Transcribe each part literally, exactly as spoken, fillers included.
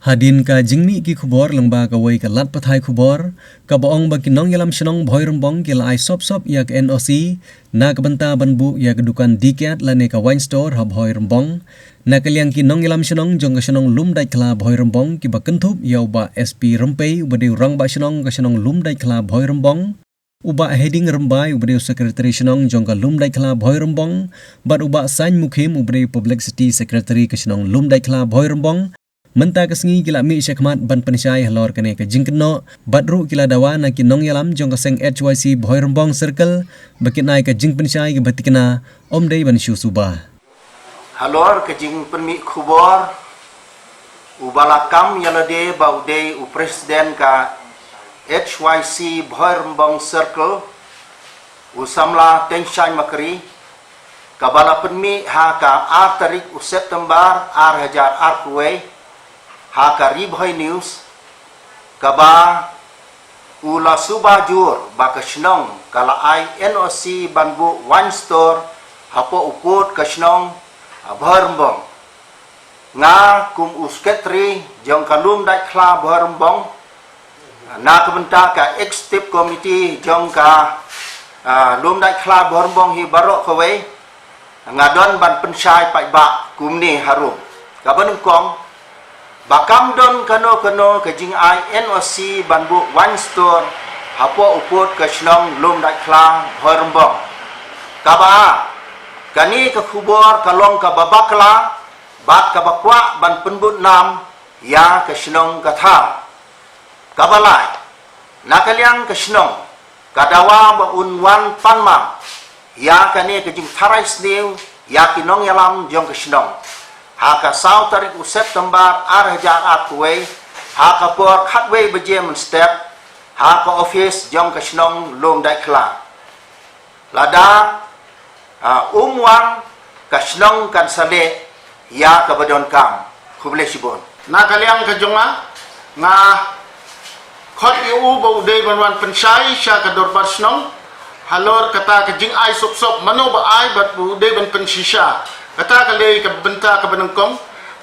Hadien ka jingmih ki khubor lyngba kawei ka lad pathai khubor, kaba ong ba ki nongïalam shnong Bhoirymbong ki la ai sop sop ïa ka N O C na ka bynta ban buh ïa ka dukan D-Cat lane ka wine store ha Bhoirymbong. Na ka liang ki nongïalam shnong jong ka shnong Lumdaitkhla Bhoirymbong kiba kynthup ïa u Bah S P Rympei uba dei u rangbah shnong ka shnong Lumdaitkhla Bhoirymbong, u Bah Heding Rymbai uba dei u secretary shnong jong ka Lumdaitkhla Bhoirymbong, bad u Bah Sain Mukhim uba dei u publicity secretary ka shnong Lumdaitkhla Bhoirymbong, mynta ka sngi ki la mih shakhmat ban pynshai halor kane ka jingkynnoh, bad ruh ki la dawa na ki nongïalam jong ka seng H Y C Bhoirymbong Circle ba kin ai ka jingpynshai kaba thikna, ym dei ban shu suba. Halor ka jingpynmih khubor, uba la kam ïalade ba u dei u president ka H Y C Bhoirymbong Circle, u samla Tengshaiñ Makri, kaba la pynmih ha ka ar tarik u September ar hajar arphew wei, ha ka Ri Bhoi News, kaba u la suba jur ba ka shnong ka la ai N O C ban buh wine store hapoh u pud ka shnong, ah, Bhoirymbong. Nga kum u secretary jong ka Lumdaitkhla Bhoirymbong, na ka bynta ka executive committee jong ka, ah, Lumdaitkhla Bhoirymbong hi baroh kawei, nga don ban pynshai paidbah kumne harum. Kaba nyngkong, ba kam don kano kano ka jingai N O C ban buh wine store hapoh u pud ka shnong Lumdaitkhla Bhoirymbong. Kaba ar, kane ka khubor ka long kaba bakla bad kaba kwah ban pynbud nam ïa ka shnong ka thaw. Kaba lai, na ka liang ka shnong ka dawa ba un wan pan mam ïa kane ka jingtharai sniew ïa ki nongïalam jong ka shnong ha ka saw tarik u September ar hajar arphew wei, ha ka por khatwei baje mynstep, ha ka office jong ka shnong Lumdaitkhla. Lada, ah, um wan, ka shnong kan sa leh ïa kaba donkam. Khublei shibun. Na ka liang ka jong nga, nga khot ïa u ba u dei ban wan pynshai sha ka dorbar shnong halor kata ka jingai sop sop, mano ba ai bad u dei ban pynshisha. Kata ka dei ka bynta kaba nyngkong.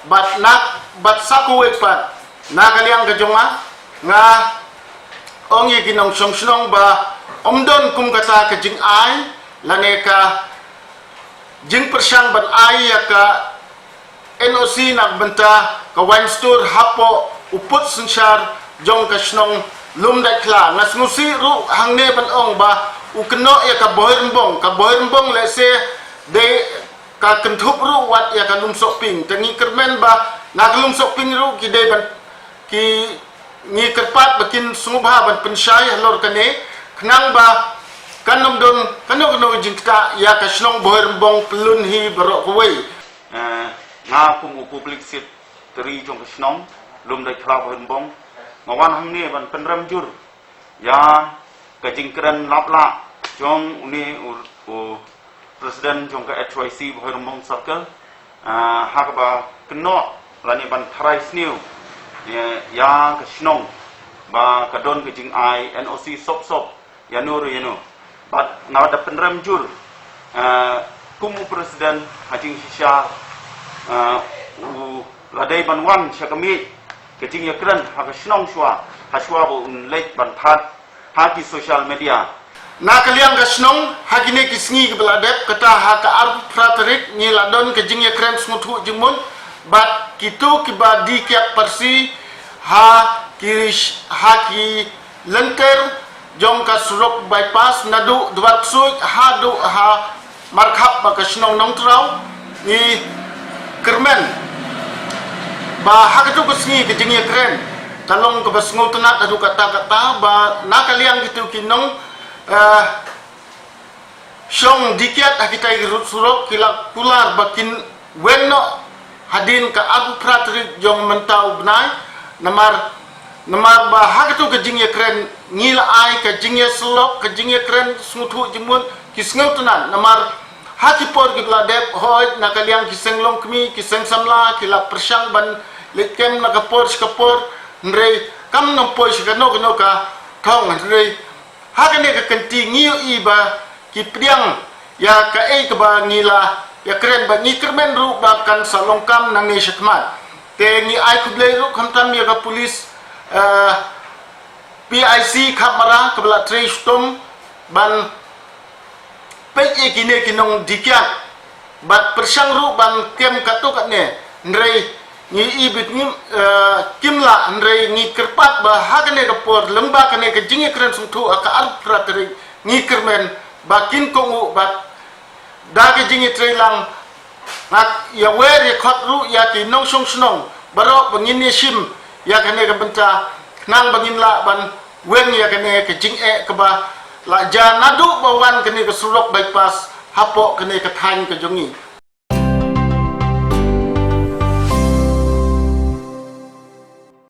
Bad na, bad sa kawei pat, na ka liang ka jong nga, nga ong ïa ki nongshong shnong ba ym don kum kata ka jingai lane ka jingpyrshang ban ai ïa ka N O C na ka bynta ka wine store hapoh u pud synshar jong ka shnong Lumdaitkhla. Nga sngewsih ruh hangne ban ong ba u kynnoh ïa ka Bhoirymbong, ka Bhoirymbong lehse dei ka kynthup ruh wat ïa ka Lumsohping. Te ngi kyrmen ba na ka Lumsohping ruh ki dei ban, ki, ngi kyrpad ba kin sngewbha ban pynshai halor kane, khnang ba kan ym don kano kano ka jingktah ïa ka shnong Bhoirymbong pyllun hi baroh kawei. Eh, nga kum u public secretary jong ka shnong Lumdaitkhla Bhoirymbong, nga wan hangne ban pynrem jur ïa ka jingkren lap lah jong une u, u president jong ka H Y C Bhoirymbong Circle, ah, ha kaba kynnoh lane ban tharai sniew, eh, ïa ka shnong ba ka don ka jingai N O C sop sop ïano re ïano. Bad nga da pynrem jur, ah, kum u president ha jingshisha, ah, u la dei ban wan sha ka miej ka jingïakren ha ka shnong shuwa, ha shuwa ba un leit ban thad ha ki social media. Na ka liang ka shnong, ha kine ki sngi kiba la dep, kata ha ka arphew phra tarik, ngi la don ka jingïakren sngewthuh jingmut bad kito kiba die kiad parsi ha ki, ha ki lynter jong ka surok bypass naduh Dwarksuid haduh ha Markhap bad ka shnong Nongtraw. Ngi kyrmen ba ha katu ka sngi ka jingïakren ka long kaba sngewtynnat haduh katta katta, ba na ka liang kitu ki nong, eh, shong die kiad ha kitai ki rud surok ki la kular ba kin wen noh hadien ka arphew phra tarik jong mynta u bnai. Namar, namar ba ha katu ka jingïakren ngi la ai ka jingïasyllok, ka jingïakren sngewthuh jingmut, ki sngewtynnat. Namar ha ki por kiba la dep, hooid, na ka liang ki seng longkmie, ki seng samla ki la pyrshang ban leit kem na ka por sha ka por, hynrei kam nang poi sha kano kano ka thong, hynrei ha kane ka kynti ngi ïohi ba ki pdiang ïa kaei kaba ngi la ïakren, ba ngi kyrmen ruh ba kan sa long kam nangne shakhmat. Te ngi ai khublei ruh khamtam ïa ka police, eh, P I C Khapmara kaba la trei shitom ban peit ïa kine ki nongdie kiad bad pyrshang ruh ban kem katto katne. Hynrei ngi i bit ngim, eh, kim lah, hynrei ngi kyrpad ba ha kane ka por lyngba kane ka jingïakren sngewthuh ha ka arphew phra tarik ngi kyrmen ba kin kohnguh bad da ka jingïatreilang, nga ïawer ïakhot ruh ïa ki nongshong shnong baroh ba ngin ïashim ïa kane ka bynta, khnang ba ngin lah ban weng ïa kane ka jingeh kaba la jia naduh ba wan kane ka surok bypass hapoh kane ka thaiñ ka jong ngi.